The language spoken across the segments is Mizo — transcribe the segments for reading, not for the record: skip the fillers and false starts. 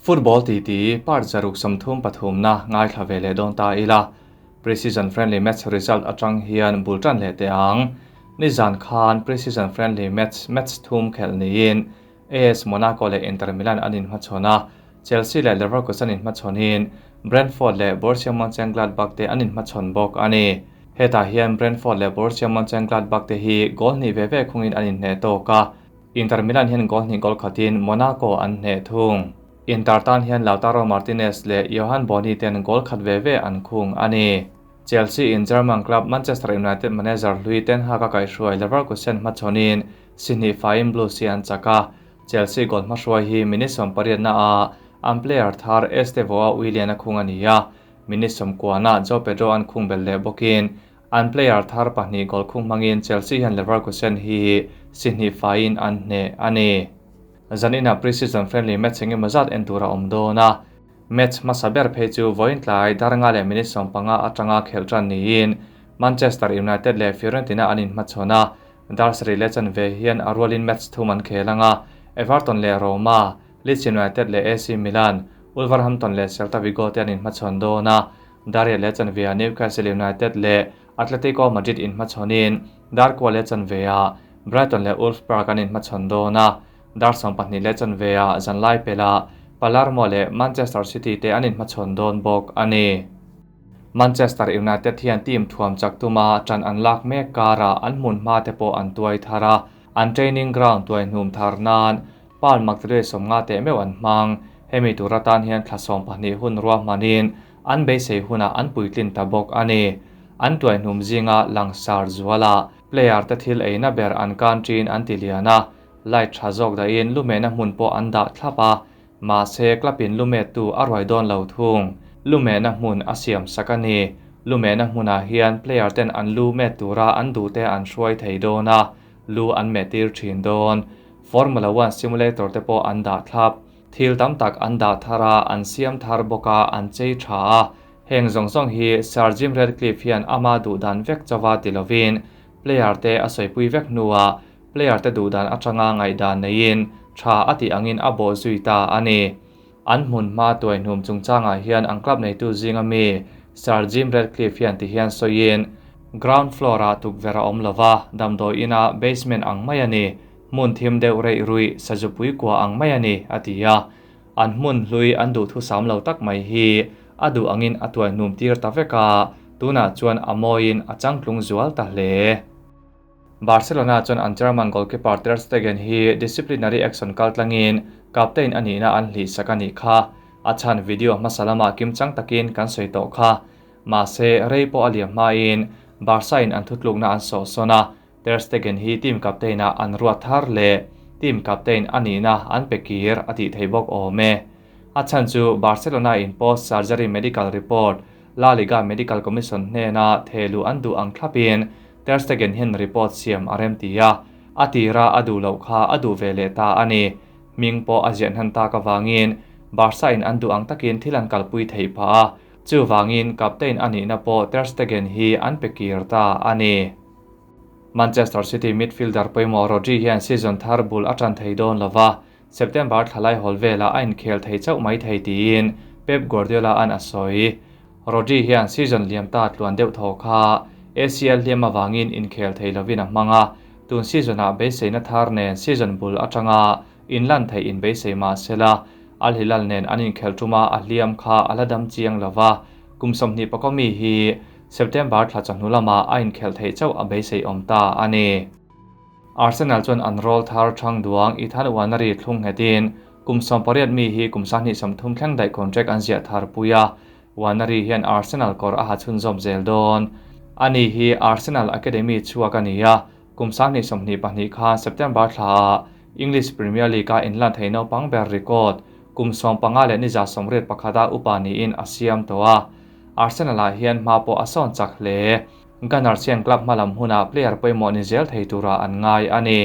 Football titi part 133 na ngaithla ve leh dawn ta ila. Pre-season friendly match result atang hian bul tan leh teh ang. Nizan khan pre-season friendly match match thum khelh niin AS Monaco leh Inter Milan an inhmachhawn a, Chelsea leh Leverkusen inhmachhawnin Brentford leh Borussia Monchengladbach te an inhmachhawn bawk a ni. Hetah hian Brentford leh Borussia Monchengladbach te hi goal hnih ve ve khungin an inhneh tawk a, Inter Milan hian goal hnih goal khatin Monaco an hneh thung. Inter tan hian Lautaro Martinez leh Johan Bony ten goal khat ve ve an khung a ni. Chelsea in German club Manchester United manager hlui Ten Hag a kaihhruai Leverkusen hmachhawnin si hnih faiin Blues hi an chak a, Chelsea goal hmahruai hi minute 80 na ah an player thar Estevao Willian a khung a ni a, minute 90 ah Joao Pedro an khung belh leh bawkin an player thar pahnih goal khung hmangin Chelsea hian Leverkusen hi si hnih faiin an hneh a ni. Zaninah pre-season friendly match engemaw zat en tur a awm dawn a, match hmasa ber phei chu vawiin tlai dar nga leh minute 15 atanga khelh tan niin Manchester United leh Fiorentina an inhmachhawn a, Dar sarih leh chanve hian a rualin match thum an khel ang a, Everton leh Roma, Leeds United leh AC Milan, Wolverhampton leh Celta Vigo te an inhmachhawn dawn a, dar riat leh chanveah Newcastle United leh Atletico Madrid inhmachhawnin dar kua leh chanveah Brighton leh Wolfsburg an inhmachhawn dawn a, dar 12 leh chanveah zanlai pelah Palermo leh Manchester City te an inhmachhawn dawn bawk a ni. Manchester United hian team thuam chak tuma ṭan an lak mek karah an hmun hma te pawh an tuai thar a, an training ground tuai hnum thar nan Paul McTominay 50 teh meuh an hmang. Hemi tur atan hian thla 12 hun ruahmanin an beisei hunah an puitlin ta bawk a ni. An tuai hnum zinga langsar zuala player te thil eina ber an canteen an ti lian a, light tha zawk dahin lumehna hmun pawh an dah thlap a, Mahse, club in lumettu a ruai dawn lo thung. Lumehna hmun a siam sak a ni. Lumehna hmunah hian player ten an lu met tura an duhte an hruai thei dawn a, lu an meh tir thin dawn. Formula One simulator te pawh an dah thlap. Thil tam tak an dah thar a, an siam thar bawk a, an chei tha a. Heng zawng zawng hi Sir Jim Ratcliffe hian ama duh dan vek chauva ti lovin player te a sawipui vek hnuah Player te duhdan atanga ngaihdan neiin tha a tih angin a bawh zui ta a ni. An hmun hma tuai hnum chungchangah hian an club neitu zinga mi Sir Jim Ratcliffe hian ti hian sawiin, Ground floor ah tukverh a awm lova, damdawi ina basement ang mai a ni, hmun thim deuh reih ruih sazupui kua ang mai a ni, a ti a. An hmun hlui an duhthusam lo tak mai hi a duh angin a tuai hnum tir ta vek a, tunah chuan a mawiin a changtlung zual ta hle. Barcelona chuan an German goalkeeper Ter Stegen hi disciplinary action kaltlangin captain a nihna an hlihsak a nih kha. A chhan video hmasa lamah kimchang takin kan sawi tawh kha. Mahse, rei pawh a liam hmain Barca in an thutlukna an sawhsawn a, Ter Stegen hi team captain ah an ruat thar leh team captain a nihna an pe kir a tih theih bawk awm e. A chhan chu Barcelona in post surgery medical report La Liga Medical Commission hnena thehluh an duh ang thlapin Ter Stegen hian report siam a rem ti a, a tira a duh loh kha a duh ve leh ta a ni. Hming pawh a ziah hnan tak avangin Barca in an duh ang takin thil an kalpui theih phah a, chuvangin captain a nihna pawh Ter Stegen hi an pe kir ta a ni. Manchester City midfielder pawimawh Rodri hian season thar bul a tan thei dawn lova, September thlalai hawl velah a inkhel thei chauh mai thei tiin Pep Guardiola an a sawi. Rodri hian season liam ta tluan deuh thaw kha ACL hliam avangin inkhel thei lovin a hmang a, tun season-ah beiseina thar nen season bul atanga inlan theih inbeisei mah sela Al Hilal nen an inkhel tuma a hliam kha a la dam chiang lova, kum 20 mi hi September thla chawhnu lamah a inkhel theih chauh a beisei awm ta a ni. Arsenal chuan an roll thar thang duang Ethan Nwaneri thlung nghetin kum 18 mi hi kum 30 thleng daih contract an ziah thar pui a, Nwaneri hian Arsenal kawr a ha chhunzawm zel dawn. Ani hi Arsenal Academy chhuak a ni a, kum 2022 khan September thlaah English Premier League a inlan thei naupang ber record kum 15 leh ni 81 a upa niin a siam tawh a, Arsenal ah hian hma pawh a sawn chak hle. Gunners hian club hmalam hunah player pawimawh ni zel thei tura an ngai a ni.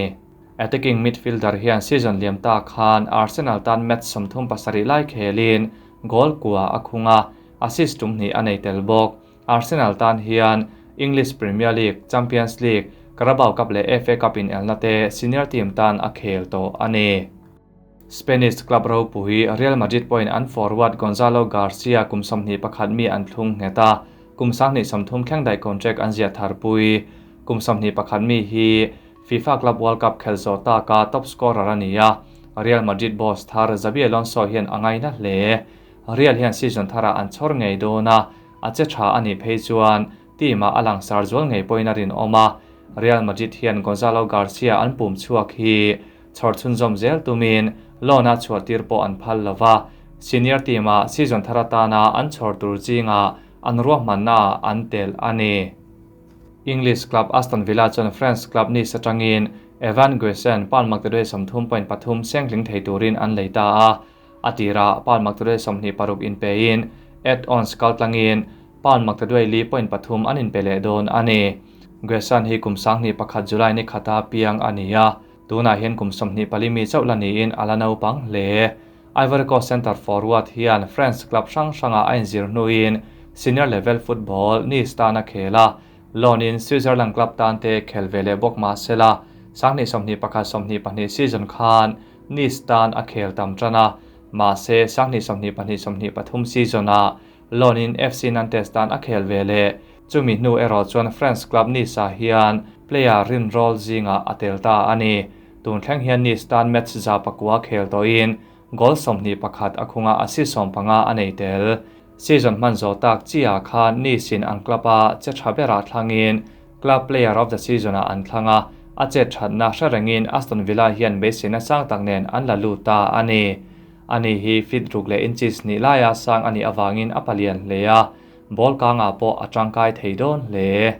Attacking midfielder hian season liam ta khan Arsenal tan match 37 lai khelin goal kua a khung a, assist tum hnih a nei tel bawk. Arsenal tan hian English Premier League, Champions League, Carabao Cup leh FA Cup in elna te senior team tan a khel tawh a ni. Spanish club ropui Real Madrid pawhin an forward Gonzalo Garcia kum 21 mi an thlung nghet a, kum 2030 thleng daih contract an ziah tharpui. Kum 21 mi hi FIFA Club World Cup khelh zawh taka top scorer a ni a, Real Madrid boss thar Xabi Alonso hian a ngaina hle. Real hian season tharah an chhawr ngei dawn a, a che tha a nih phei chuan team-ah a langsar zual ngei pawhin a rinawm a. Real Madrid hian Gonzalo Garcia an pum chhuak hi chhawr chhunzawm zel tumin loan-a chhuah tir pawh an phal lo va, senior team-ah season thar atana an chhawr tur zingah an ruahmannaah an telh a ni. English club Aston Villa chuan French club Nice atangin Evan Guessand pound maktaduai 30.3 sengtling thei turin an lei ta a. A tirah pound maktaduai 26 inpein add-ons kaltlangin pound maktaduai 4.3 an inpe leh dawn a ni. Guessand hi kum 21 July ni khata piang a ni a, tunah hian kum 24 mi chauh la niin a la naupang hle. Ivory Coast centre forward hian French club hrang hranga a inzir hnuin senior level football Nice tan a khel a, loan in Switzerland club tan te khel ve leh bawk mah sela, 2021-22 season khan Nice tan a khel tam tan a, mahse 2022-23 season ah loan in FC Nantes tan a khel ve leh. Chumi hnu erawh chuan French club Nice ah hian player rin role zingah a tel ta a ni. Tun thleng hian Nice tan match za pakua khel tawhin goal 21 a khunga assist 15 a nei tel. Season hman zawh tak chiah khan Nice in an club a che tha berah thlangin club player of the season ah an thlanga, a che thatna hre rengin Aston Villa hian beiseina sang tak nen an la lut ta a ni. Ani hi feet ruk leh inches hnih laia sang a nih awangin a palian hle a, ball kangah pawh a tangkai thei dawn hle.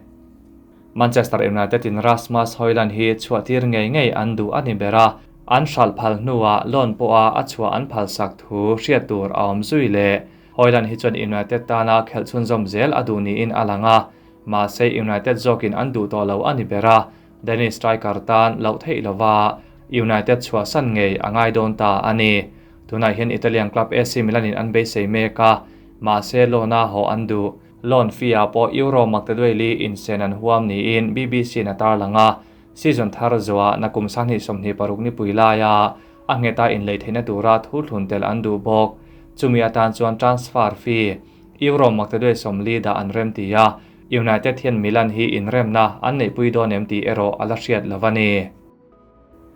Manchester United in Rasmus Hojlund hi chhuah tir ngei ngei an duh a ni ber a, an hralh phal hnuah loan pawha a chhuah an phalsak thu hriat tur a awm zui leh. Hojlund hi chuan United tana khelh chhunzawm zel a duh niin a lang a, mahse United zawkin an duh tawh lo a ni ber a, Danish striker tan loh theih lova United chhuahsan ngei a ngai dawn ta a ni. Tunah hian Italian club AC Milan in an beisei mek a, mahse loan a haw an duh. Loan fee ah pawh Euro maktaduai li insen an huam niin BBC in a tarlang a, season thar zuah nakum 2026 nipui laia a ngheta inlei theihna tura thu thlun tel an duh bawk. Chumi atan chuan transfer fee Euro maktaduai 40 dah an rem ti a, United hian Milan hi inremna an neihpui dawn em tih erawh a la hriat lo a ni.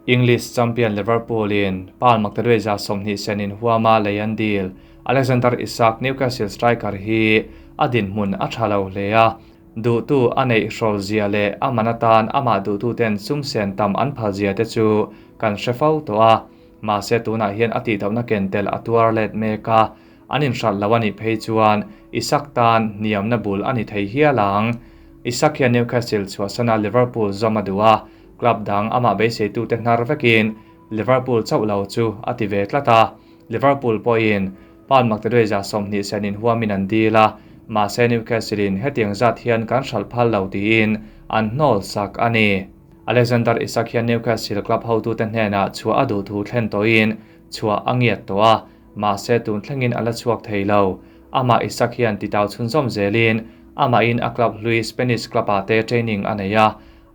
English champion Liverpool in pound maktaduai 20 sen in huama lei an deal. Alexander Isak Newcastle striker hi a dinhmun a tha lo hle a, duhtu a neih hrawl zia leh a man atan amah duhtu ten sum sen tam an phal zia te chu kan hre fo tawh a, mahse tunah hian a tihtauhna ken tel a tuar let mek a, an inhralh lo a nih phei chuan Isak tan hniamna bul a ni thei hial ang. Isak hian Newcastle chhuahsana Liverpool zawm a duh a, club dang amah beiseitu te hnar vekin Liverpool chauh lo chu a ti ve tlat a. Liverpool pawhin pound maktaduai 20 sen in huamin an deal a, mahse Newcastle in hetiang zat hian kan hralh phal lo tiin an hnawl sak a ni. Alexander Isak hian Newcastle club hotu te hnenah chhuah a duh thu thlen tawhin chhuah a ngiat tawh a, mahse tun thlengin a la chhuak thei lo. Amah Isak hian titau chhunzawm zelin amah in a club hlui Spanish club ah te training a nei a,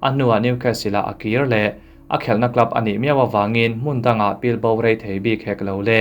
a hnuah Newcastle ah a kir leh. A khelhna club a nih miau awangin hmun dangah pil bo rei thei bik hek lo le.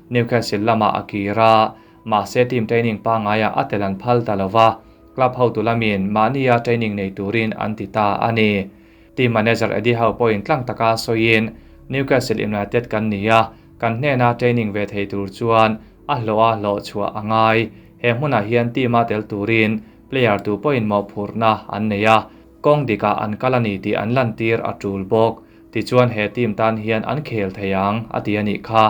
Newcastle lamah a kir a, mahse team training pangaiah a tel an phal ta lova, club hotu lamin mahnia training nei turin an ti ta a ni. Team manager Eddie Howe pawhin tlang taka sawiin Newcastle United kan ni a, kan hnena training ve thei tur chuan a hlawh a hlawh chhuah a ngai. He hmunah hian team a tel turin player tu pawhin mawhphurhna an nei a, kawng dikah an kal a ni tih an lan tir a tul bawk. Tichuan he team tan hian an khel thei ang a ti a nih kha.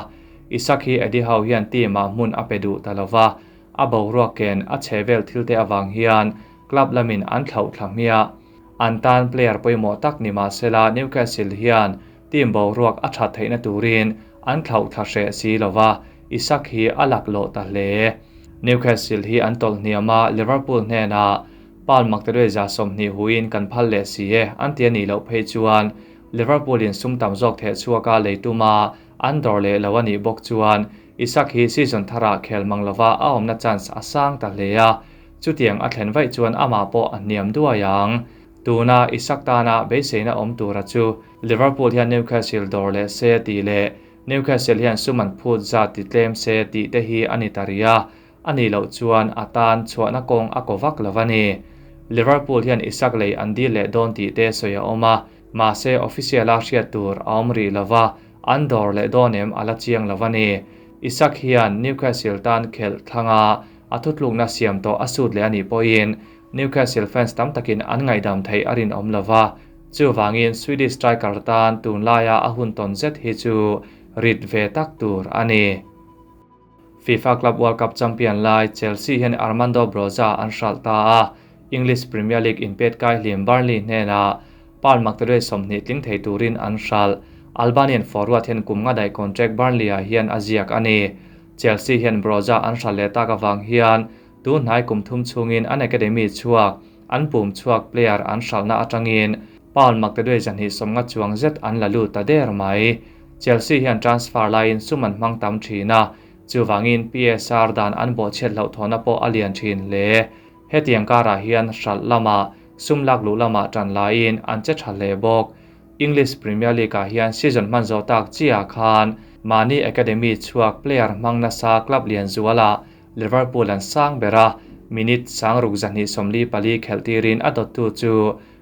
Isak hi Eddie Howe hian team ah hmun a pe duh ta lova, a boruak ken a chhe vel thil te awang hian club lamin an thlauh thla hmia. An tan player pawimawh tak ni mahsela Newcastle hian team boruak a that theihna turin an thlauh thla hreh si lova, Isak hi a lak loh ta hle. Newcastle hi an tawlh hniam a, Liverpool hnenah pound maktaduai 20 huin kan phal leh si e an ti a nih loh phei chuan Liverpool in sum tam zawk theh chhuak a lei tuma an dawr leh lo a nih bawk chuan Isak hi season tharah khel mang lova a awmna chance a sang ta hle a, chutiang a thlen vaih chuan amah pawh a hniam duai ang. Tuna Isak tana beiseina awm tura chu Liverpool hian Newcastle dawr leh se tih leh Newcastle hian sum an phut zat ti tlem se tih te hi a ni ta rih a, a nih loh chuan a tan chhuahna kawng a kaw vak lo a ni. Liverpool hian Isak lei an dil leh dawn tih te sawi a awm a, mahse official-a hriat tur a awm rih lo va, an dawr leh dawn em a la chiang lo a ni. Isak hian Newcastle tan khelh thlanga a thutlukna siam tawh a sut leh a nih pawhin Newcastle fans tam takin an ngaihdam theih a rinawm lo va, chuvangin Swedish striker tan tunlaia a hun tawn zet hi chu rit ve tak tur a ni. FIFA Club World Cup champion lai Chelsea hian Armando Broja an hralh ta a, English Premier League inpet kai hlim Burnley hnenah Paul McTominay 20 tling thei turin an hralh. Albanian forward hian kum nga daih contract Burnley-ah hian a ziak a ni. Chelsea hian Broja an hralh leh tak avang hian Tunhnai kum thum chhungin an academy chhuak, an pum chhuak player an hralhna atangin pound maktaduai zahnih sawmnga chuang zet an la lut ta der mai. Chelsea hian transfer laiin sum an hmang tam thin a, chuvangin PSR dan an bawhchhiat hlauhthawhna pawh a lian thin hle. Hetiang karah hian hralh lamah sum lak luh lamah tan laiin an che tha hle bawk. English Premier League-ah hian season hman zawh tak chiah khan mahni academy chhuak player hmang nasa club lian zualah Liverpool an sang ber a, minute sangruk 244 khelh tirin a dawttu chu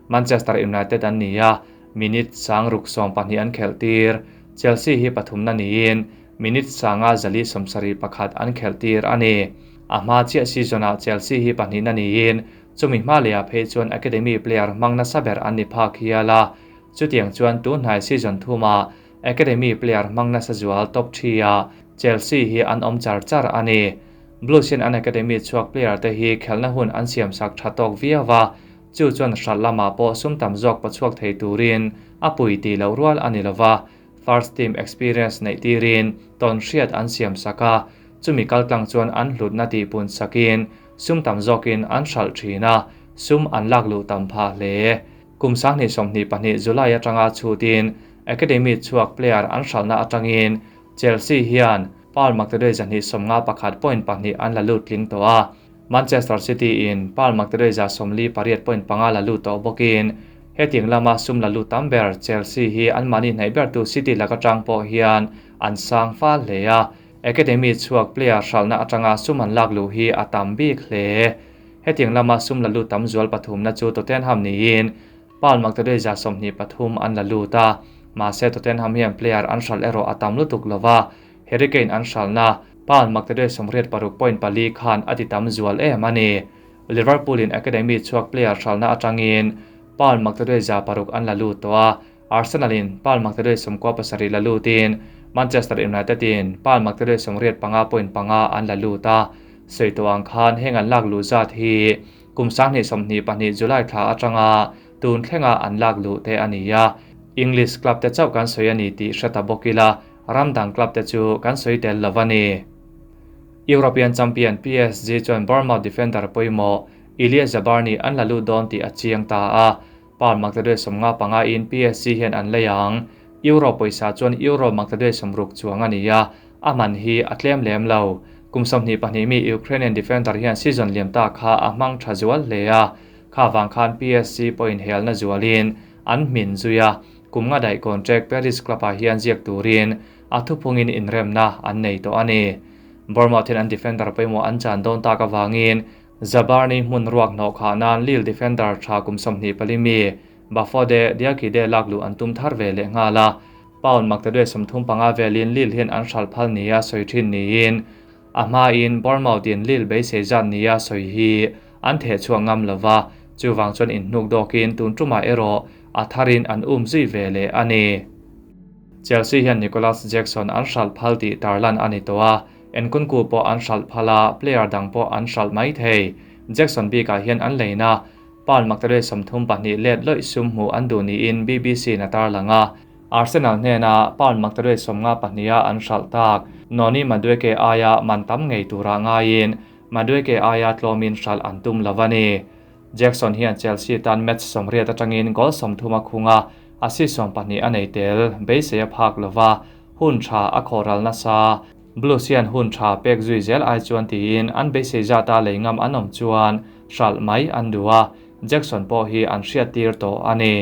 Manchester United an ni a, minute sangruk 12 an khelh tir. Chelsea hi pathumna niin minute sanga 471 an khelh tir a ni. A hma chiah season-ah Chelsea hi pahnihna niin chumi hma lehah phei chuan academy player hmang nasa ber an ni phak hial a, chutiang chuan tunhnai season thumah Academy player hmang nasa zual top 3 ah Chelsea hi an awm char char a ni. Blues hian an academy chhuak player te hi khelhna hun an siam sak tha tawk viau a, chu chuan hralh lamah pawh sum tam zawk pawchhuak thei turin a pui tih loh rual a ni lova, first team experience neih tirin tawn hriat an siam sak a, chumi kaltlang chuan an hlutna tih pun sakin sum tam zawkin an hralh thin a, sum an lak luh tam phah hle. Kum 2022 July atanga chhutin academy chhuak player an hralhna atangin Chelsea hian pound maktaduai 251.2 an la lut tling tawh a, Manchester City in pound maktaduai 148.5 la lut tawh bawkin hetiang lama sum la lut tam ber Chelsea hi an mahni hnaih bertu City laka tang pawh hian an sang fal hle a, academy chhuak player hralhna atanga sum an lak luh hi a tam bik hle. Hetiang lama sum la lut tam zual pathumna chu Tottenham niin pound maktaduai 23 an la lut a, mahse Tottenham hian player an hralh erawh a tam lutuk lova, Harry Kane an hralhna pound maktaduai 86.4 khan a ti tam zual em a ni. Liverpool in academy chhuak player hralhna atangin pound maktaduai 600 an la lut tawh a, Arsenal in pound maktaduai 97 la lutin Manchester United in pound maktaduai 85.5 an la lut a, sei tuang khan heng an lak lu zat hi kum 2022 July thla atanga tun thlenga an lak lu te ani a, English club te chauh kan soi ani tih hreta bawkila ramdang club te chu kan soi tel lovani. European champion PSG chuan Bournemouth defender pawimawh Ilya Zabarny an la lut dawn tih a chiang ta a, pound maktaduai 55 in PSG hian an leiang. Euro pawisa chuan euro maktaduai 60 chuang ani a, a man hi a tlem lem lo. Kum 22 mi Ukrainian defender hian season liam ta kha a hmang tha zual hle a, kha wang khan PSG point helna zualin an hmin zuia kum nga daih contract Paris club ah hian ziak turin a thuphungin inremna an nei tawh ani. Bournemouth hian an defender pawimawh an chan dawn tak awangin Zabarny hmun ruak hnawh kha nan Lille defender tha kum 24 mi Bafode Diakide lak lu an tum thar ve leh nghala pound maktaduai 35 velin Lille hian an hral phal nia soi thin niin a hma in Bournemouth in Lille beisei zat nia soi hi an the chuak ngam lova, chuwang chuan in hnuk dawkin tun tuma erawh a tharin an um zui ve leh ani. Chelsea hian Nicolas Jackson an hral phal tih tarlan ani to a, Nkunku pawh an hral phala player dang pawh an hral mai thei. Jackson bikah hian an leina pound maktaduai 32 let loih sum hmu an duh niin BBC na tarlanga Arsenal hnena pound maktaduai 52 a an hral tak Noni Madueke aia man tam ngei tura ngaiin Madueke aia tlomin hral an tum lovani. Jackson hian Chelsea tan match 80 atangin goal 30 a khunga, assist 12 a nei tel beisei a phak lova, hun tha a khoral nasa. Blues hian hun tha pek zui zel ai chuan tiin an beisei zata leingam an awm chuan hral mai an duha, Jackson pawh hi an hriat tir tawh ani.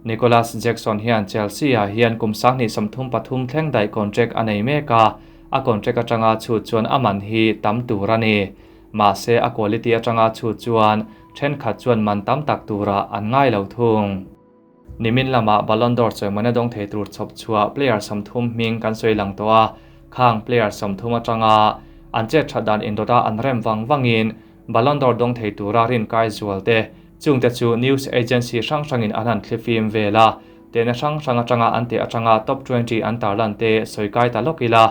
Nicolas Jackson hian Chelsea-ah hian kum 2033 thleng daih contract a nei mek a, a contract atanga chhut chuan a man hi tam tur a ni. Mahse a quality atanga chhut chuan thenkhat chuan man tam tak turah an ngai lo thung. Nimin lamah Ballon d'Or chawimawina dawng thei tur chhawp chhuah player 30 hming kan sawi lang tawh a, khang player 30 atanga an chet that dan indawta an rem vang vangin Ballon d'Or dawng thei tura rin kai zual te, chungte chu news agency hrang hrangin an han thlifim vel a, tehna hrang hrang atanga an teh atanga top 20 an tarlan te sawi kai ta lawk ila.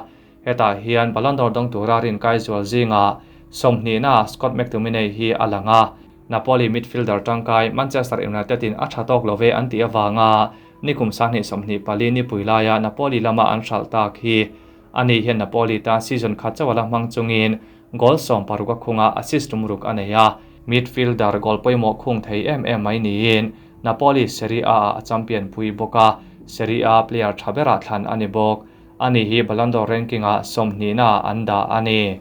Hetah hian Ballon d'Or dawng tura rin kai zual zingah 20na Scott McTominay hi a lang a, Napoli midfielder tangkai Manchester United in a tha tawk lo ve an tih avanga nikum 2024 nipui laia Napoli lama an hralh tak hi. Ani hian Napoli tan season khat chauh ala hmang chungin goal 16 a khunga assist tum ruk a nei a, midfielder goal pawimawh khung thei em em mai niin Napoli Serie A ah a champion pui bawk a, Serie A player tha berah thlan a ni bawk. Ani hi Ballon d'Or ranking ah 20na an dah a ni.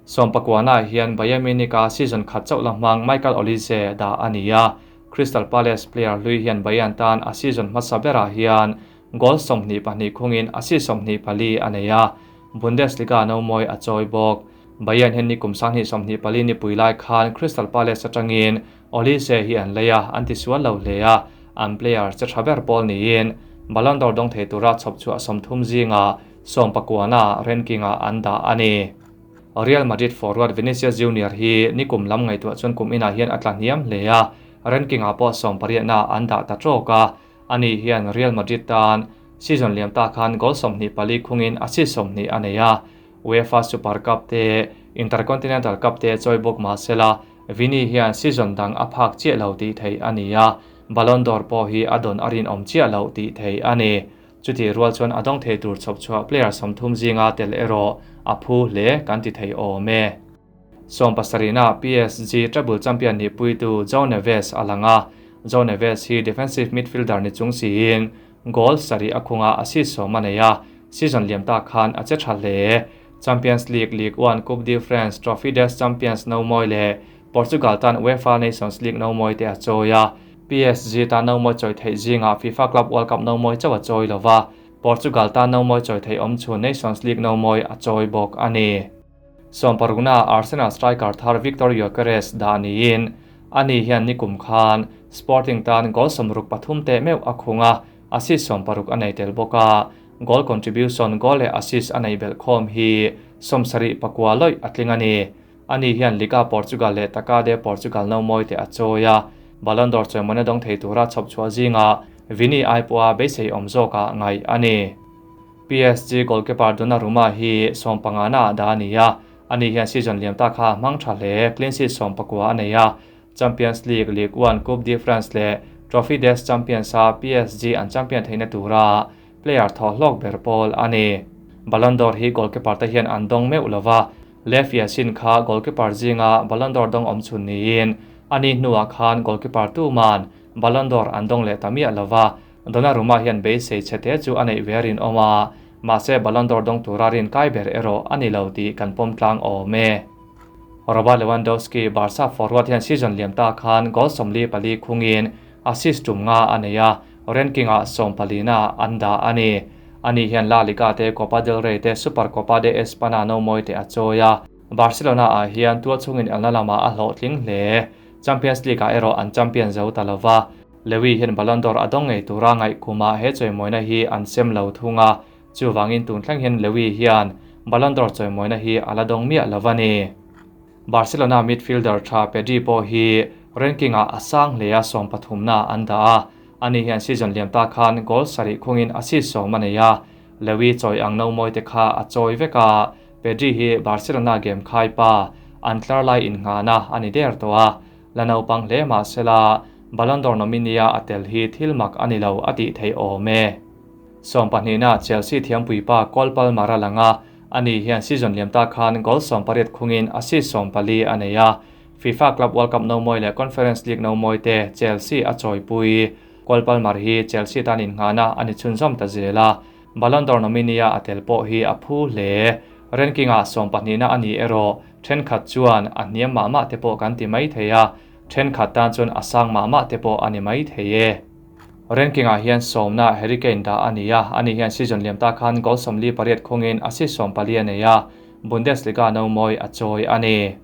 19na hian Bayern Munich a season khat chauh la hmang Michael Olise dah a ni a, Crystal Palace player hlui hian Bayern tan a season hmasa berah hian goal 22 khungin assist 24 a nei a, Bundesliga no mawi a chawi bawk. Bayern hian nikum 2024 nipui lai khan Crystal Palace atangin Olise hi an lei a, an tisual lo hle a, an player che tha ber pawl niin Ballon d'Or dawng thei tura chhawp chhuah 30 zinga 19na ranking-ah an dah a ni. Real Madrid forward Vinicius Junior hi nikum lam ngaihtuah chuan kum inah hian a tla hniam hle a, ranking-ah pawh 18na an dah ta tawk a. Ani hian Real Madrid tan season liam ta khan goal 24 khungin assist 20 a nei a, UEFA Super Cup te, Intercontinental Cup te chawi bawk mahsela Vini hian season dang a phak chiah lo tih theih a ni a, Ballon d'Or pawh hi a dawn a rinawm chiah lo tih theih a ni. Chuti rual chuan a dawng thei tur chhawp chhuah player 30 zinga tel erawh a phu hle kan ti thei awm e. 70na PSG treble champion ni puitu João Neves a lang a, João Neves hi defensive midfielder ni chung siin goal 7 a khunga assist 10 a nei a, season liam ta khan a che tha hle. Champions League, Ligue 1, Coupe de France, Trophy des Champions no mawi le Portugal tan UEFA Nations League no mawi te a chawi a, PSG tan no mawi chawi theih zinga FIFA Club World Cup no mawi chauh a chawi lova, Portugal tan no mawi chawi theih awm chhun Nations League no mawi a chawi bawk a ni. 16na Arsenal striker thar Victor Gyökeres dah niin, ani hian nikum khan Sporting tan goal 63 te meuh a khunga, assist 60 a nei tel bawk a, goal contribution goal leh assist a nei belh khawm hi 74 lawih a tling a ni. Ani hian Liga Portugal leh Taça de Portugal no mawi te a chawi a, Ballon d'Or chawimawina dawng thei tura chhawp chhuah zinga Vini ai pawha beisei awm zawkah ngaih a ni. PSG goalkeeper Donnarumma hi 15na ah dah a ni a, ani hian season liam ta kha hmang tha hle, clean sheet 19 a nei a, Champions League, Ligue 1, Coupe de France leh Trophy des Champions a PSG an champion theihna tura player thaw hlawk ber pawl a ni. Ballon d'Or hi goalkeeper te hian an dawng meuh lova, Lev Yashin kha goalkeeper zinga Ballon d'Or dawng awm chhun niin, ani hnuah khan goalkeeper tu man Ballon d'Or an dawng leh ta miah lova, Donnarumma hian beisei che te chu a neih ve rin awm a, mahse Ballon d'Or dawng tura rin kai ber erawh a ni lo tih kan pawm tlang awm e. Robert Lewandowski, Barca forward hian season liam ta khan goal 44 khungin assist tum nga a nei a, ranking-ah 14na an dah a ni. Ani hian La Liga te, Copa del Rey te, Supercopa de Espana no mawi te a chawi a. Barcelona ah hian tual chungin elna lamah a hlawhtling hle. Champions League ah erawh an champion zo ta lova. Lewi hian Ballon d'Or a dawng ngei tura ngaih kumah he chawimawina hi an sem lo thung a, chuwangin tun thleng hian Lewi hian Ballon d'Or chawimawina hi a la dawng miah lova ni. Barcelona midfielder tha Pedri pawh hi ranking-ah a sang hle a, 13na an dah a, ani hian season liam ta khan goal 7 khungin assist 10 a nei a, Lewi chawi ang no mawi te kha a chawi vek a, Pedri hi Barcelona game khai pa an tlar lai innghahna a ni der tawh a, la naupang hle mahsela Ballon d'Or nominee a tel hi thil mak a ni lo a tih theih awm e. 12na Chelsea thiampui pa Cole Palmer a lang a, ani hian season liam ta khan goal 18 khungin assist 14 a nei a, FIFA Club World Cup no mawi leh Conference League no mawi te Chelsea a chawipui. Cole Palmer hi Chelsea tan innghahna a ni chhunzawm ta zel a, Ballon d'Or nominee a tel pawh hi a phu hle. Ranking-ah 12na a ni erawh thenkhat chuan a hniam mah mah te pawh kan ti mai thei a, thenkhat tan chuan a sang mah mah te pawh a ni mai thei e. Ranking-ah hian sawmna Harry Kane dah a ni a, ani hian season liam ta khan goal 48 khungin assist 14 a nei a, Bundesliga no mawi a chawi a ni.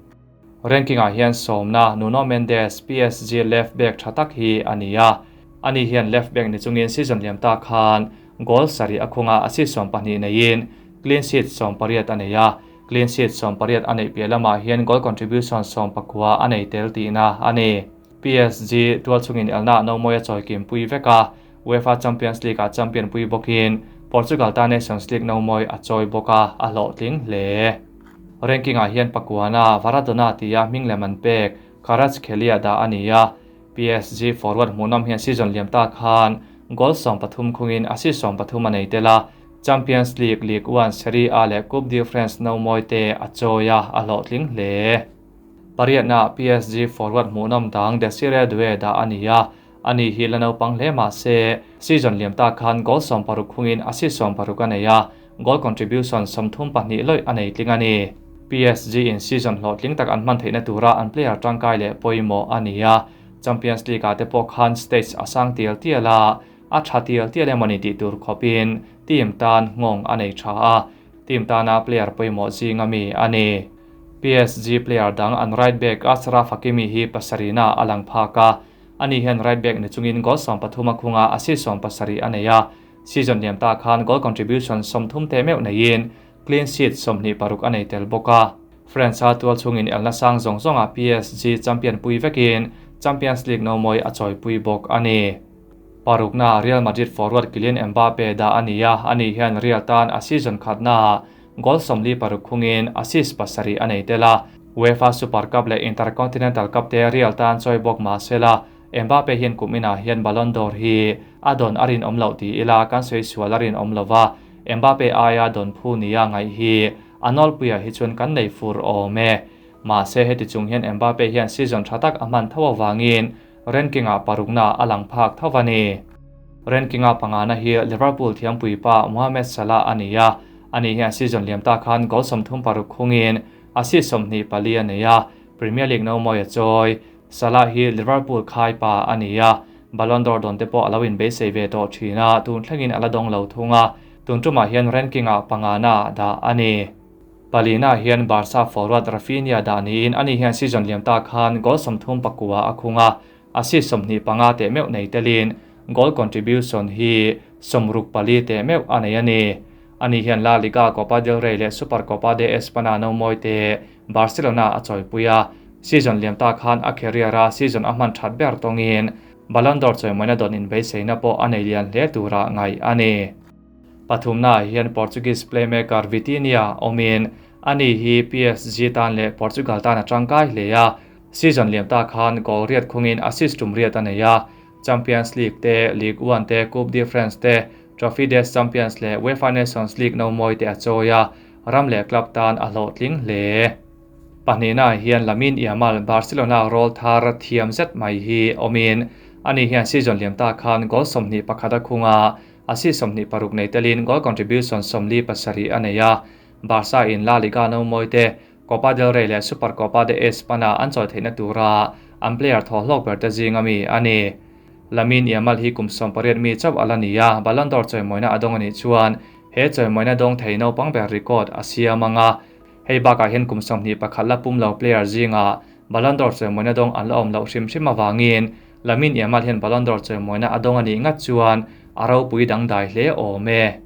Ranking-ah hian sawmna Nuno Mendes, PSG left back tha tak hi a ni a, ani hian left back ni chungin season liam ta khan goal 7 a khunga assist 12 neiin clean sheet 18 a nei a, clean sheet 18 a neih piah lamah hian goal contribution 19 a nei tel tihna a ni. PSG tual chungin elna no mawi a chawi kim pui vek a, UEFA Champions League-ah champion pui bawkin Portugal ta Nations League no mawi a chawi bawk a, a hlawhtling hle. Ranking-ah hian pakuana Maradona tia hming lem an pek Kvaratskhelia dah a ni a, PSG forward hmuhnawm hian season liam ta khan goal 13 khungin assist 13 a nei tel a, Champions League, Ligue 1, Serie A leh Coupe de France no mawi te a chawi a, a hlawhtling hle. Pariatna PSG forward hmuhnawm dang Desire Doue dah a ni a, ani hi la naupang hle mah se season liam ta khan goal 60 khungin assist 60 a nei a, goal contribution 32 lawih a nei tling a ni. PSG in season hlawhtling tak an hman theihna tura an player tangkai leh pawimawh a ni a, Champions League-ah te pawh khan stage a sang tial tial a, a tha tial tial emawni tih tur khawpin team tan nghawng a nei tha a, team tana player pawimawh zinga mi a ni. PSG player dang an right back Achraf Hakimi hi pasarihna a lang phak a, ani hian right back ni chungin goal 13 a khunga assist 17 a nei a, season liam ta khan goal contribution 30 te meuh neiin clean sheet 26 a nei tel bawk a. France a tual chungin elna sang zawng zawnga PSG champion pui vekin Champions League no mawi a chawi pui bawk a ni. Parukna Real Madrid forward Kylian Mbappe dah a ni a, ani hian Real tan a season khatna goal 46 khungin assist 7 a nei tel a, UEFA Super Cup leh Intercontinental Cup te Real tan chawi bawk mah sela Mbappe hian kumina hian Ballon d'Or hi a don a rin awm loh ti ila kan sawi sual a rin awm lova, Mbappe aia don phu nia ngaih hi a nawlpuia hi chuan kan nei fur awm e. Mahse heti chung hian Mbappe hian season tha tak a hman tho awangin ranking-ah parukna a lang phak tho a ni. Ranking-a pangana hi Liverpool thiampui pa Mohamed Salah a ni a, ani hian season liam ta khan goal 36 khungin assist 24 a nei a, Premier League no mawi a chawi. Salah hi Liverpool khai pa a ni a, Ballon d'Or don te pawh a lo inbeisei ve tawh thin a, tun thlengin a la dawng lo thung a, tun tumah hian ranking-ah pangana dah a ni. Palina hian Barca forward Raphinha dah niin ani hian season liam ta khan goal 39 a khung a, assist 25 te meuh nei telin goal contribution hi 64 te meuh a nei a ni. Ani hian La Liga, Copa del Rey leh Super Copa de Espana no mawi te Barcelona a chawi pui a, season liam ta khan a career a season a hman that ber tawngin Ballon d'Or chawi don inbeisei pawh a nei lian hle tura ngai a ni. Pathumna hian Portuguese playmaker Vitinha awmin ani hi PSG tan leh Portugal tan a tangkai hle a, season liam ta khan goal riat khungin assist tum riat a nei a, Champions League te, Ligue 1 te, Coupe de France te, Trophy des Champions leh UEFA Nations League no mawi te a chawi a, ram leh club tan a hlawhtling hle. Pahnihna hian Lamine Yamal Barcelona roll thar thiam zet mai hi awmin ani hian season liam ta khan goal 21 a khunga assist 26 nei telin goal contribution 47 a nei a, Barca in La Liga no mawi te, Copa del Rey leh Super Copa de Espana an chawi theihna tura an player thaw hlawk ber te zinga mi a ni. Lamine Yamal hi kum 18 mi chauh ala ni a, Ballon d'Or chawi mawina a dawng ani chuan he chawi mawina dawng thei naupang ber record a siam anga, hei bakah hian kum 21 la pum lo player zinga Ballon d'Or chawi mawina dawng an la awm loh hrim hrim awangin Lamine Yamal hian Ballon d'Or chawi mawina a dawng ani ngat chuan a ropui dangdai hle awm e.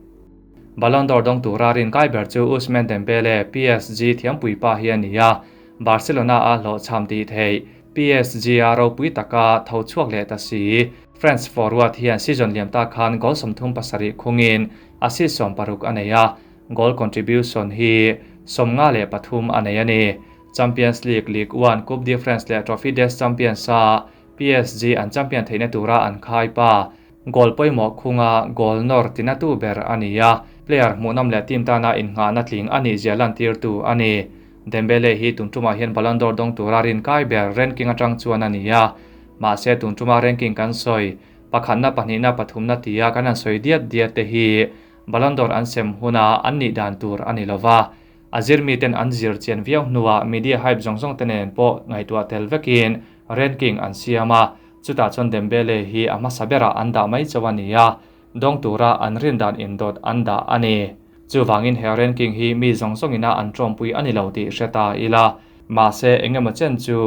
Ballon d'Or dawng tura rin kai ber chu Ousmane Dembele PSG thiampui pa hi a ni a, Barcelona a hlawh cham ti thei PSG a ropui taka tho chhuak leh ta si. France forward hian season liam ta khan goal 37 khungin assist 60 a nei a, goal contribution hi 53 a nei a ni. Champions League, Ligue 1, Coupe de France leh Trophy des Champions a PSG an champion theihna tura an khai pa. Goal pawimawh khunga goal nor tina tu ber a ni a, player hmuhnawm leh team tana innghahna tling a nih zia lan tir tu a ni. Dembele hi tun tumah hian Ballon d'Or dawng tura rin kai ber ranking atang chuan a ni a, mahse tun tuma ranking kan sawi pakhatna pahnihna pathumna tia kan an sawi diat diat te hi Ballon d'Or an sem huna an nih dan tur a ni lova, a zir mi ten an zir chian viau hnuah media hype zawng zawng te nen pawh ngaihtuah tel vekin ranking an siam a. Chutah chuan Dembele hi a hmasa berah an dah mai chauh a ni a, dawng tura an rin dan indawt an dah a ni. Chuvangin he ranking hi mi zawng zawngina an tawmpui a ni lo tih hre ta ila. Mahse engemaw chen chu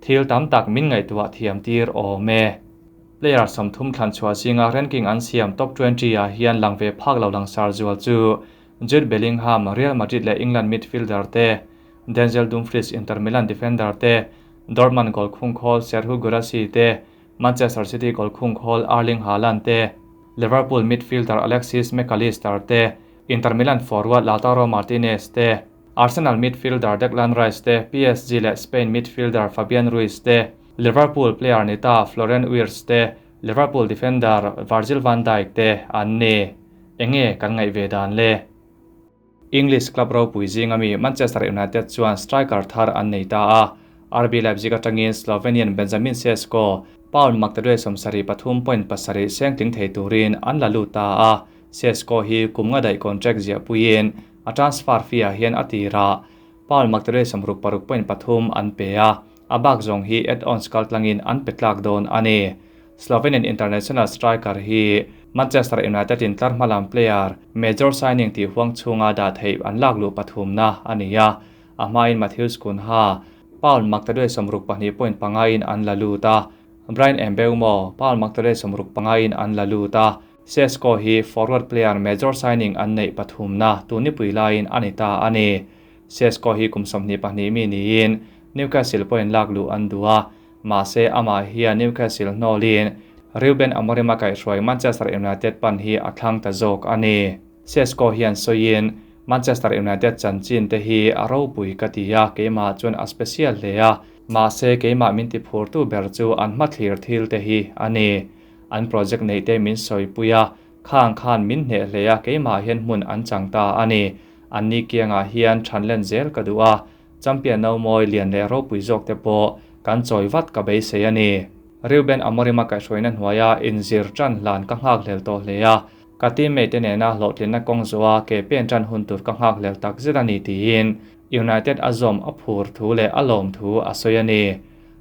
thil tam tak min ngaihtuah thiam tir awm e. Player 30 thlan chhuah zinga ranking an siam top 20 ah hian lang ve phak lo langsar zual chu Jude Bellingham, Real Madrid leh England midfielder te, Denzel Dumfries, Inter Milan defender te, Dortmund goal khung khawl Serhou Guirassy te, Manchester City goal khung khawl Erling Haaland te, Liverpool midfielder Alexis Mac Allister te, Inter Milan forward Lautaro Martinez te, Arsenal midfielder Declan Rice te, PSG leh Spain midfielder Fabian Ruiz te, Liverpool player ni ta Florian Wirtz te, Liverpool defender Virgil van Dijk te an ni. Enge kan ngaih ve dan le? English club ropui zinga mi Manchester United chuan striker thar an nei ta a. RB Leipzig atangin Slovenian Benjamin Sesko pound maktaduai 73.7 seng tling thei turin an la lut ta a. Sesko hi kum nga daih contract ziah puiin a transfer fee ah hian a tira pound maktaduai 66.3 an pe a. A bak zawng hi add-ons kaltlangin an pe tlak dawn a ni. Slovenian international striker hi Manchester United in tlar hmalam player major signing tih huang chhunga dah theih an lak luh pathumna a ni a. A hmain Matheus Cunha pound maktaduai 62.5 in an la lut a. Bryan Mbeumo pound maktaduai 65 in an la lut a. Sesko hi forward player major signing an neih pathumna tuni pui laiin a ni ta a ni. Sesko hi kum 22 mi niin Newcastle point lak luh an duh a. Mahse amah hian Newcastle hnawlin Ruben Amorim a kaihhruai Manchester United pan hi a thlang ta zawk a ni. Sesko hian sawiin Manchester United chanchin te hi a ropui ka ti a, keimah chuan a special hle a. Mahse keimah min ti phur tu ber chu an hma thlir thil te hi a ni. An project nei te min sawipui a, khang khan min hneh hle a, keimah hian hmun an chang ta a ni. An ni kiangah hian thanlen zel ka duh a, champion no mawi lian leh ropui zawk te pawh kan chawi vat ka beisei a ni. Ruben Amorim a kaihhruaina hnuaia inzir tan hlan ka nghak hlel tawh hle a, ka teammate te nena hlawhtlinna kawng zawha ke pen tan hun tur ka nghak hlel tak zet a ni tiin United a zawm a phur thu leh a lawm thu a sawi a ni.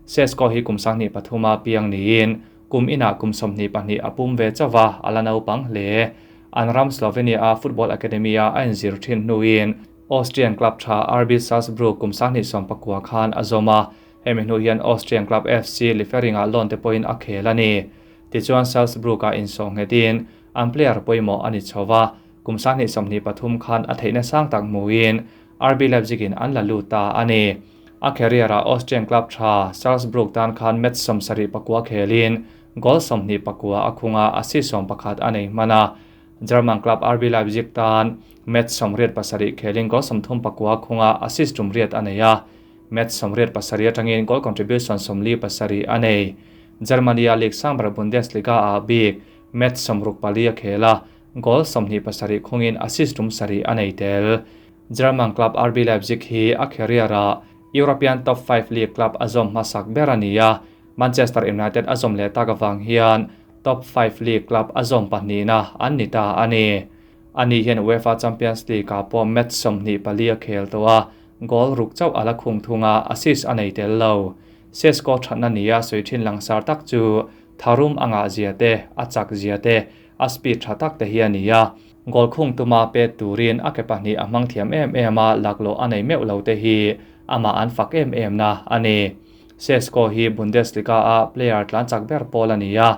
Sesko hi kum 23 a piang niin kum inah kum 22 a pum ve chawa a la naupang hle. An ram Slovenia a Football Academy a a inzir thin hnuin Austrian club tha RB Salzburg kum 19 khan a zawm a. Hemi hnu hian Austrian club FC Lieferinga loan te pawhin a khel a ni. Tichuan Salzburg a insawh nghetin an player pawimawh a ni chhowa kum 23 khan a theihna sang tak hmuin RB Leipzig in an la lut ta a ni. A career a Austrian club tha Salzburg tan khan match 74 khelin goal 24 a khunga assist 11 a nei hman a. German club RB Leipzig tan match 87 khelin goal 34 khunga assist 8 a nei a. Match 87 atangin goal contribution 47 a nei. Germany League sangbar Bundesliga a bik match 64 a khela goal 27 khungin assist 7 a nei tel. German club RB Leipzig hi a career a European top 5 league club a zawm hmasak ber a ni a. Manchester United a zawm leh tak awang hian top 5 league club a zawm pahnihna an ni ta a ni. Ani hian UEFA Champions League ah pawh match 24 a khel tawh a, goal ruk chauh a la khung thunga assist a nei tel lo. Sesko thatna ni a sawi thin langsar tak chu tharum anga zia te, a chak zia te, a speed tha tak te hi a ni a. Goal khung tuma pe turin a ke pahnih a hmang thiam em em a, laklo a nei meuh lo te hi ama an fak em em na a ni. Sesko hi Bundesliga a player tlan chak ber pawl a ni a.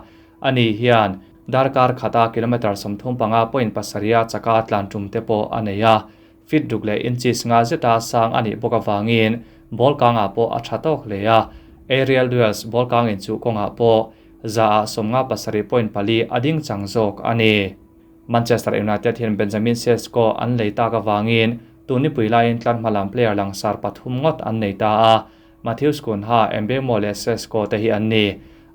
Ani hian darkar khata kilometer 35.7 chaka tlan tum te pawh a nei a. Fit ruk leh inches nga zeta sang a nih bawk awangin ball kangah pawh a tha tawk hle a. Aerial duels ball kangin chu kawngah pawh za ah 57.4 a ding chang zawk a ni. Manchester United hian Benjamin Sesko an lei tak awangin tuni pui laiin tlar hmalam player langsar pathum ngawt an nei ta a. Matheus Cunha, Mbeumo leh Sesko te hi an ni.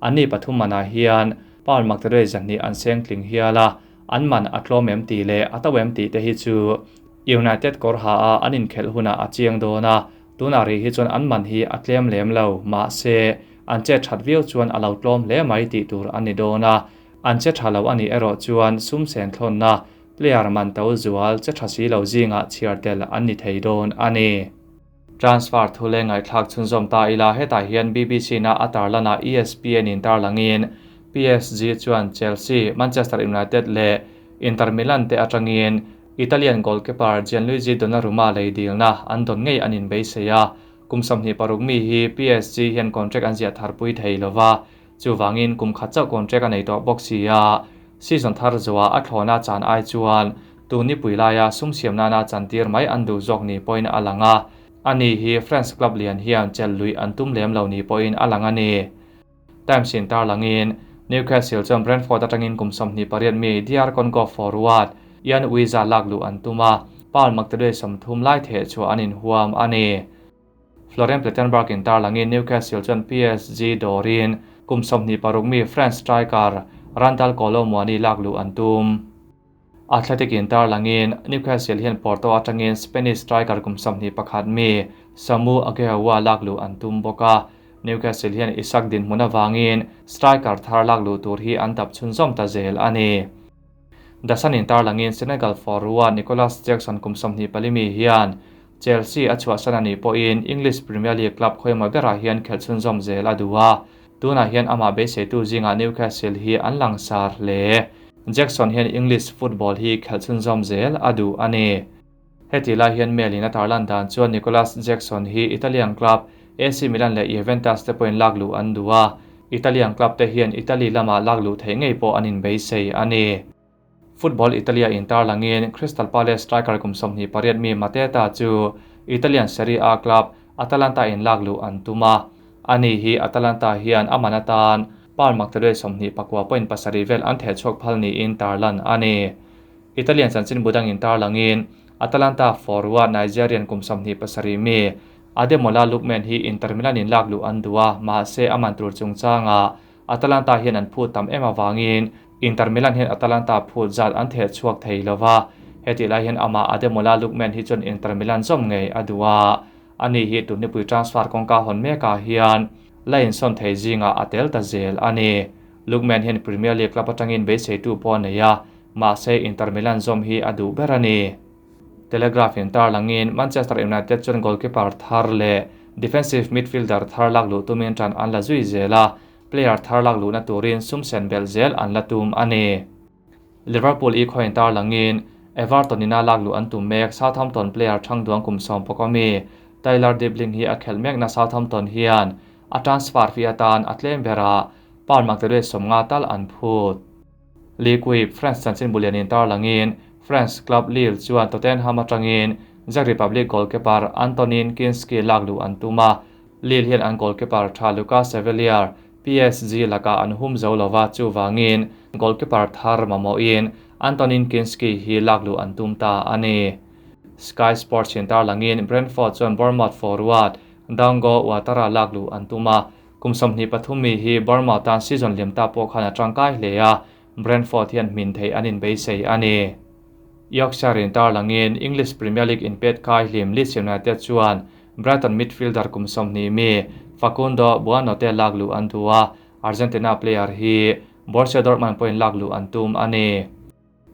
An ni pathum manah hian pound maktaduai zahnih an seng tling hial a, an man a tlawm em tih leh a to em tih te hi chu United kawr ha a an inkhelh hunah a chiang dawn a. Tunah ri hi chuan an man hi a tlem lem lo, mahse an che that viau chuan a lo tlawm hle mai tih tur an ni dawn a. An che tha lo a nih erawh chuan sum sen thlawnna player man to zual che tha si lo zingah chhiar tel an ni thei dawn a ni. Transfer thu leng ngaihthlak chhunzawm ta ila hetah hian BBC na a tarlanah ESPN in tarlangin PSG chuan Chelsea, Manchester United leh Inter Milan te atangin Italian goalkeeper Gianluigi Donnarumma lei dilna an dawn ngei an inbeisei a, kum 26 mi hi PSG hian contract an ziah tharpui thei lova, chuvangin kum khat chauh contract a nei tawh bawk si a, season thar zuah a thlawna chan ai chuan tun nipui laia sum siam nana chantir mai an duh zawk ni pawhin a lang a, ani hi France club lian hian chel lui an tum lem lo ni pawhin a lang a ni. Times in tarlangin Newcastle chuan Brentford atangin kum 28 mi DR Congo forward Yoane Wissa lak luh an tum a, pound maktaduai 30 lai theh chu an inhuam a ni. Florian Plettenberg in tarlangin Newcastle chuan PSG dawrin kum 26 mi France striker Randal Kolo Muani lak luh an tum. Athletic in tarlangin Newcastle hian Porto atangin Spanish striker kum 21 mi Samu Aghehowa lak luh an tum bawk a, Newcastle hian Isak din hmun awangin striker thar lak luh tur hi an dap chhunzawm ta zel a ni. The Sun in tarlangin Senegal forward Nicolas Jackson kum 24 mi hian Chelsea a chhuahsan ani pawhin English Premier League club khawima berah hian khelh chhunzawm zel a duh a, tunah hian amah beiseitu zingah Newcastle hi an langsar hle. Jackson hian English football hi khelh chhunzawm zel a duh a ni. Heti lai hian Mail in a tarlan dan chuan Nicolas Jackson hi Italian club AC Milan leh Juventus te pawhin lak luh an duh a, Italian club te hian Italy lamah lak luh theih ngei pawh an inbeisei a ni. Football Italia in tarlangin Crystal Palace striker kum 28 mi Mateta chu Italian Serie A club Atalanta in lak luh an tum a, ani hi Atalanta hian aman atan pound maktaduai 29.7 vel an theh chhuak phal niin tarlan a ni. Italian chanchin budang in tarlangin Atalanta forward Nigerian kum 27 mi Ademola Lookman hi Inter Milan in lak luh an duh a, mahse aman tur chungchanga Atalanta hian an phut tam em awangin Inter Milan hian Atalanta phut zat an theh chhuak thei lova, heti lai hian ama Ademola Lookman hi chuan Inter Milan zawm ngei a duh a, ani hi tun nipui transfer kawngka hawn mekah hian la insawn thei zinga a tel ta zel a ni. Lookman hian Premier League club atangin beiseitu pawh a nei a, mahse Inter Milan zawm hi a duh ber a ni. Telegraph in tarlangin Manchester United chuan goalkeeper thar leh defensive midfielder thar lak luh tumin tan an la zui zel a, player thar lak luhna turin sum sen bel zel an la tum a ni. Liverpool i khaw in tarlangin Everton ina lak luh an tum mek Southampton player thangduang kum 11 mi Tyler Dibling hi a khelh mekna Southampton hian a transfer fee atan a tlem berah pound maktaduai 50 tal an phut. Ligue France chanchin bulian in tarlangin France club Lille chuan Tottenham atangin Czech Republic goalkeeper Antonin Kinski lak luh an tum a, Lille hian an goalkeeper tha Lucas Chevalier PSG laka an hum zo lova chuwangin goalkeeper thar mamawhin Antonin Kinski hi lak luh an tum ta a ni. Sky Sports in tarlangin Brentford chuan Bournemouth forward Dango Ouattara lak luh an tum a, kum 23 mi hi Bournemouth tan season liam ta pawh khan a tangkai hle a, Brentford hian hmin thei an inbeisei a ni. Yorkshire in tarlangin English Premier League in pet kai hlim Leeds United chuan Brighton midfielder kum 20 mi Facundo Buonanotte lak luh an duh a, Argentina player hi Borussia Dortmund pawhin lak luh an tum a ni.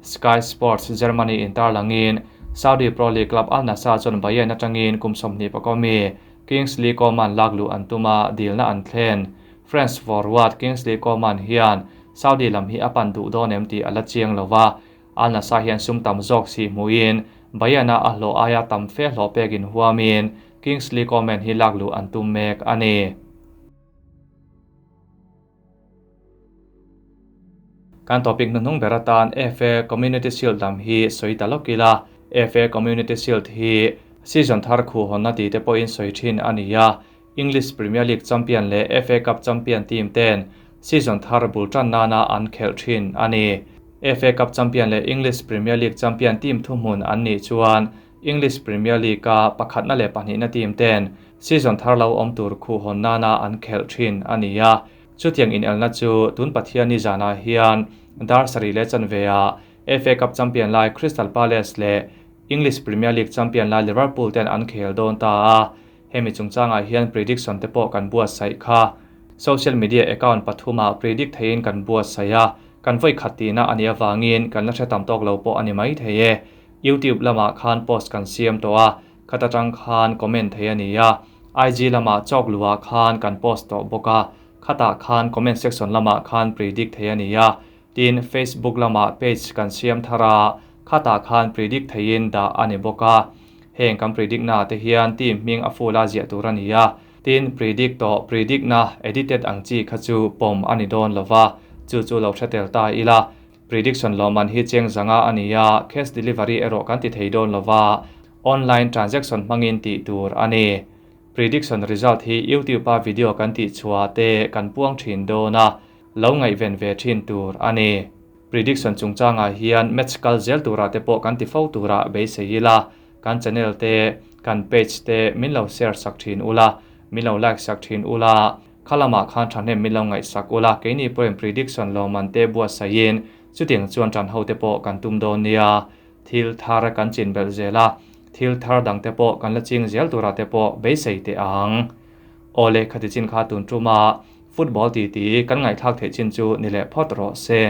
Sky Sports Germany in tarlangin Saudi Pro League club Al Nassr chuan Bayern atangin kum 21 mi Kingsley Coman lak luh an tum a, dilna an thlen. France forward Kingsley Coman hian Saudi lam hi a pan duh dawn em tih a la chiang lova, Al Nassr hian sum tam zawk si hmuin Bayern a a hlawh aia tam fe hlawh pekin huamin Kingsley Coman hi lak luh an tum mek a ni. Kan topic hnuhnung ber atan FA Community Shield lam hi sawi ta lawk ila. FA Community Shield hi season thar khu hawnna ti te pawhin sawi thin a ni a, English Premier League champion leh FA Cup champion team ten season thar bul tan nana an khelh thin a ni. FA Cup champion leh English Premier League champion team thuhmun an nih chuan English Premier League a pakhatna leh pahnihna team ten season thar lo awm tur khu hawn nana an khelh thin a ni a. Chutiang in elna chu tun Pathian ni zanah hian dar sarih leh chanve a FA Cup champion lai Crystal Palace leh English Premier League champion lai Liverpool ten an khel dawn ta a. Hemi chungchangah hian prediction te pawh kan buatsaih kha. Social media account pathuma predict theiin kan buatsaih a, kan voi khat tina ani awangin kan la hre tam tawk lo pawh ani mai thei e. YouTube lamah khan post kan siam tawh a, Khata tang khan comment thei ani a. IG lama chawk luah khan kan post tawh bawk a. Khatah khan comment section lamah khan predict thei ani a. Tin, Facebook lama page kan siam thar a, khatah khan predict theiin dah a ni bawk a. Heng kan predict na te hian team hming a full a ziah tur a ni a. Tin, predict tawh predict na edited ang chi kha chu pawm a ni dawn lova, chu chu lo hre tel ta ila. Prediction lawmman hi cheng zanga a ni a, cash delivery erawh kan ti thei dawn lova, online transaction hmangin tih tur a ni. Prediction result hi YouTube a video kan tih chhuah te kan puang thin dawn a, lo ngaihven ve thin tur a ni. Prediction chungchangah hian match kal zel turah te pawh kan ti fo turah beisei ila, kan channel te, kan page te min lo share sak thin ula, min lo like sak thin ula, kha lamah khan thahnem min lo ngaihsak ula, keini pawhin prediction lawmman te buatsaihin chutiang chuan tan ho te pawh kan tum dawn nia. Thil thar kan chin belh zel a, thil thar dang te pawh kan la ching zel turah te pawh beisei teh ang. Awle khati chin kha tun tuma football titi kan ngaihthlak theih chin chu ni leh phawt rawh se.